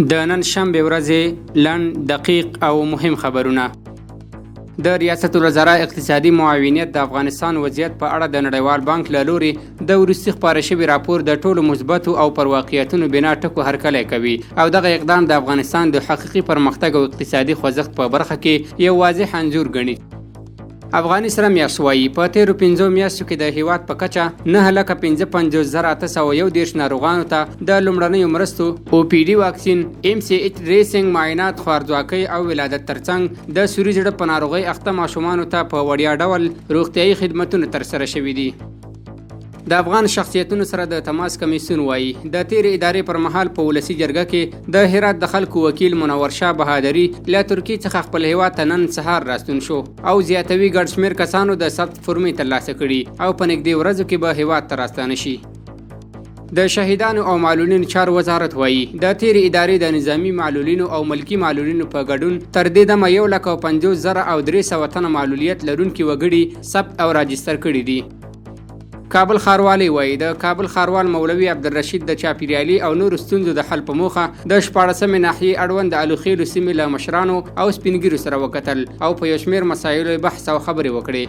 د نن شنبې ورځې لنډ، دقیق او مهم خبرونه. د ریاست الوزراء اقتصادي معاونیت د افغانستان وضعیت په اړه د نړیوال بانک له لوري د وروستي خپاره شوي راپور د ټولو مثبتو او پر واقعیتونو بنا ټکو هرکلی کوي او دغه اقدام د افغانستان د حقیقي پرمختګ او اقتصادي خوځښت په برخه کې یو واضح انځور ګڼي. افغاني سره میاشت وايي، په تېرو پنځو میاشتو کې د هېواد په کچه 955831 ناروغانو ته د لومړنیو مرستو، او پي ډي واکسین، ایم سي اچ ډریسنګ، معاینات، خوارځواکۍ او ولادت ترڅنګ د سوري زړه په ناروغۍ اخته ماشومانو ته په وړیا ډول روغتیايي خدمتونه ترسره شوي دي. د افغان شخصیتونو سره د تماس کمیسیون وايي، د تېرې ادارې پر مهال په ولسي جرګه کې د هرات د خلکو وکیل منور شاه بهادري له ترکیې څخه خپل هېواد ته نن سهار راستون شو او زیاتوي، ګڼ شمېر کسانو د ثبت فورمې ترلاسه کړي او په نږدې ورځو کې به هېواد ته راستانه شي. د شهیدانو او معلولینو چارو وزارت وايي، د تېرې ادارې د نظامي معلولینو او ملکي معلولینو په ګډون تر دې دمه 150,300 تنه معلولیت لرونکي وګړي ثبت او راجستر کړي دي. کابل ښاروالۍ وايي، د کابل ښاروال مولوي عبدالرشید د چاپیریالي او نورو ستونزو د حل په موخه د شپاړسمې ناحیې اړوند د الوخېلو سیمې له مشرانو او سپینږیرو سره وکتل او په یو شمېر مسایلو یې بحث او خبرې وکړې.